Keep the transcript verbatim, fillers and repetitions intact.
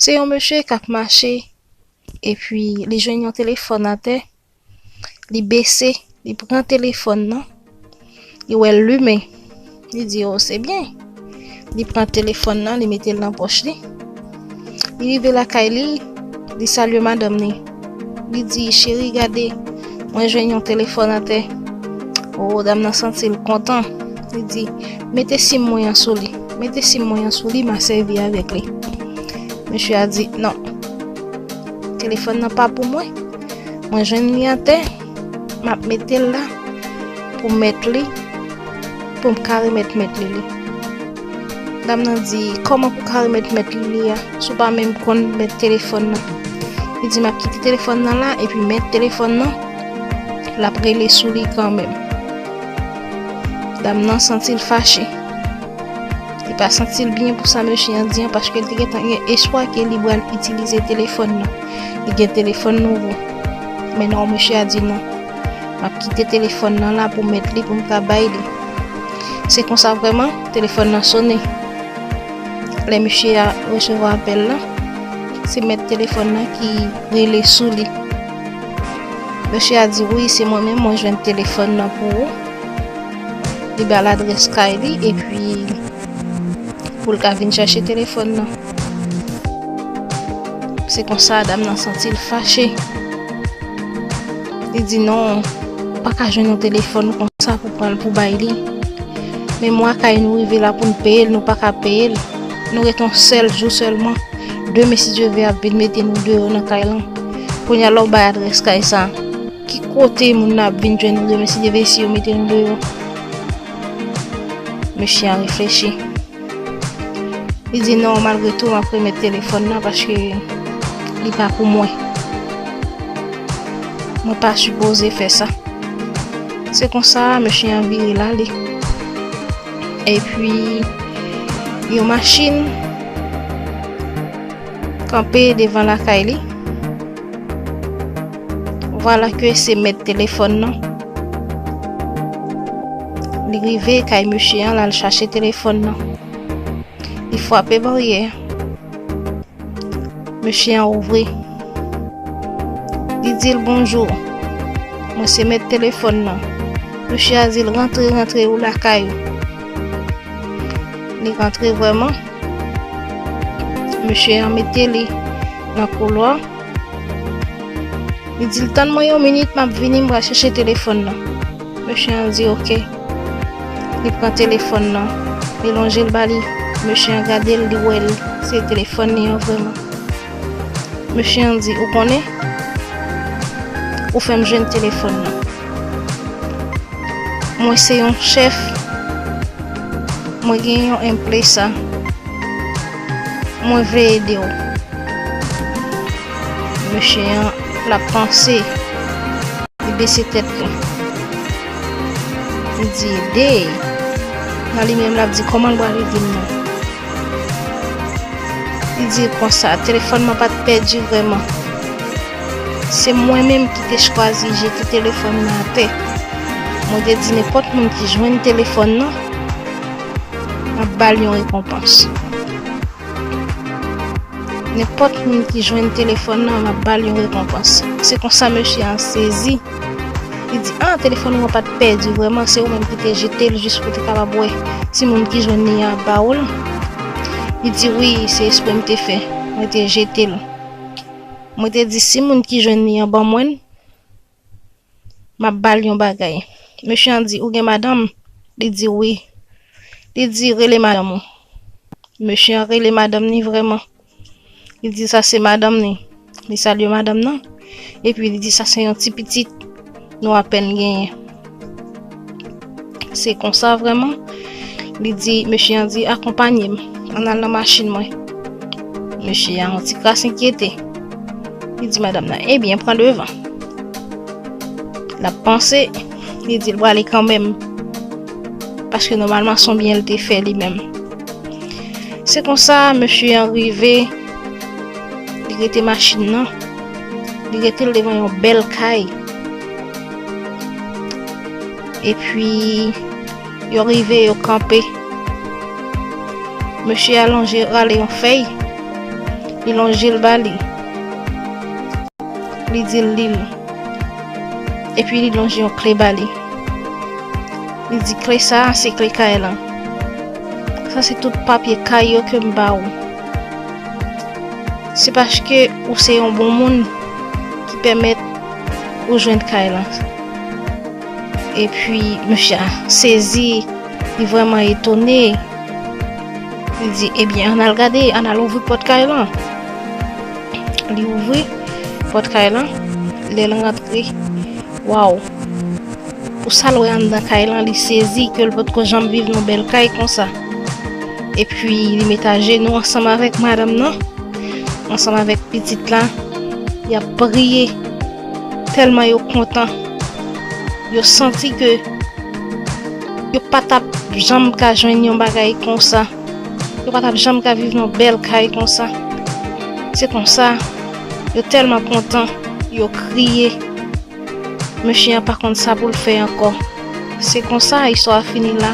Se yon mesye k ap mache, epi li jwenn yon telefòn atè, li bese, li pran telefòn nan, li wè l limen. Li di, "O, se byen." Li pran telefòn nan, li mete l nan pòch li. Li rive lakay li, li salye madanm li. Li di, "Cheri, gade, mwen jwenn yon telefòn atè." O, dam nan santi l kontan. Li di, "Mete sim mwen an sou li. Mete sim mwen an sou li, m a sèvi avèk li." Mesye a di, "Non. Telefòn nan pa pou mwen. Mwen jwenn li atè. M ap mete l la pou mèt li, pou m ka remèt mèt li li." Dam nan di, "Kòman pou ka remèt mèt li li a, si w pa menm konn mèt telefòn nan?" Li di, "M ap kite telefòn nan la, epi mèt telefòn nan, l ap rele sou li kanmenm." Dam nan santi l fache. Li pa santi l byen pou sa mesye an di an, paske l te gentan gen espwa ke li pral itilize telefòn nan. Li gen telefòn nouvo. Men non, mesye a di, "Non. M ap kite telefòn nan la pou mèt li, pou m ka bay li." Se konsa vrèman, telefòn nan sonnen. Lè mesye a resevwa apèl la, se mèt telefòn nan ki rele sou li. Mesye a di, "Wi, se mwen menm, mwen jwenn telefòn nan pou ou." Li ba l adrès kay li, epi pou l ka vin chache telefòn nan. Se konsa, dam nan santi l fache. Li di, "Non, ou pa ka jwenn yon telefòn konsa pou pran l pou bay li. Men mwa kay nou rive la pou n peye l, nou pa ka peye l. Nou ret yon sèl jou sèlman. Demen, si Dye vle, ap vin mete nou deyò nan kay lan. Kounye a, lè w bay adrès kay sa, ki kote moun nan ap vin jwenn nou demen, si Dye vle, si yo mete nou deyò?" Mesye a reflechi. Li di, "Non, malgre tou, m ap remèt telefòn nan paske li pa pou mwen. Mwen pa sipoze fè sa." Se konsa, mesye an vire l ale. Epi, yon machin kanpe devan lakay li. Vwala ke se mèt telefòn nan. Li rive kay mesye an, l al chache telefòn nan. Li frape baryè. Mesye an ouvri. Li di l, "Bonjou. Mwen se mèt telefòn nan." Mesye a di l, "Rantre, rantre, ou lakay ou." Li rantre vrèman. Mesye an mete li nan koulwa. Li di l, "Tann mwen yon minit, m ap vini, m pral chèche telefòn nan." Mesye an di, "Oke." Li pran telefòn nan, li lonje l ba li. Mesye an gade l, li wè l, se telefòn li an vrèman. Mesye an di, "Ou konnen, ou fè m jwenn telefòn nan. Mwen se yon chèf, mwen gen yon enplesa, mwen vle ede w." Mesye an, l ap panse, li bese tèt li. Li di, "Ede!" Nan li menm, l ap di, "Kòman l pral ede m nan?" Li di konsa, "Telefòn mwen pa t pèdi vrèman. Se mwen menm ki te chwazi jete telefòn nan atè. Mwen te di nenpòt moun ki jwenn telefòn nan, m ap ba l yon rekonpans. Nenpòt moun ki jwenn telefòn nan, m ap ba l yon rekonpans." Se konsa mesye an sezi. Li di, "A, telefòn ou an pa t pèdi vrèman, se ou menm ki te jete l jis pou w te kapab wè si moun ki jwenn li an ap ba ou l." Li di, "Wi, se espre m te fè. Mwen te jete l. Mwen te di, si moun ki jwenn li an ban mwen l, m ap ba l yon bagay." Mesye an di, "Ou gen madanm?" Li di, "Wi." Li di, "Rele madanm ou." Mesye an rele madanm ni vrèman. Li di, "Sa se madanm ni." Li salye madanm nan. Epi li di, "Sa se yon ti pitit nou apèn genyen." Se konsa vrèman. Li di, mesye an di, "Akonpanye m. Ann al nan machin mwen." Mesye a yon ti kras enkyete. Li di madanm nan, "Ebyen, pran devan." L ap panse, li di l prale kanmenm. Paske nòmalman, se yon byen l te fè li menm. Se konsa, mesye an rive, li rete machin nan, li rete l devan yon bèl kay. Epi, yo rive, yo kanpe. Mesye a lonje rale yon fèy. Li lonje l ba li. Li di l li l. Epi li lonje yon kle ba li. Li di, "Kle sa a se kle kay lan. Sa se tout papye kay yo ke m ba ou. Se paske ou se yon bon moun ki pèmèt ou jwenn kay lan." Epi mesye a sezi, li vrèman etone. Li di, "Ebyen, ann al gade, ann al ouvri pòt kay lan." Li ouvri pòt kay lan. Lè l rantre, waw! Pou sa l wè anndan kay lan, li sezi ke l potko janm viv nan bèl kay konsa. Epi li met ajenou ansanm avèk madanm nan, ansanm avèk pitit la, y ap priye. Tèlman yo kontan, yo santi ke yo pa t ap janm ka jwenn yon bagay konsa. Yo pa t ap janm ka viv nan bèl kay konsa. Se konsa, yo tèlman kontan, yo kriye. Mesye a pa konn sa pou l fè ankò. Se konsa istwa a fini la.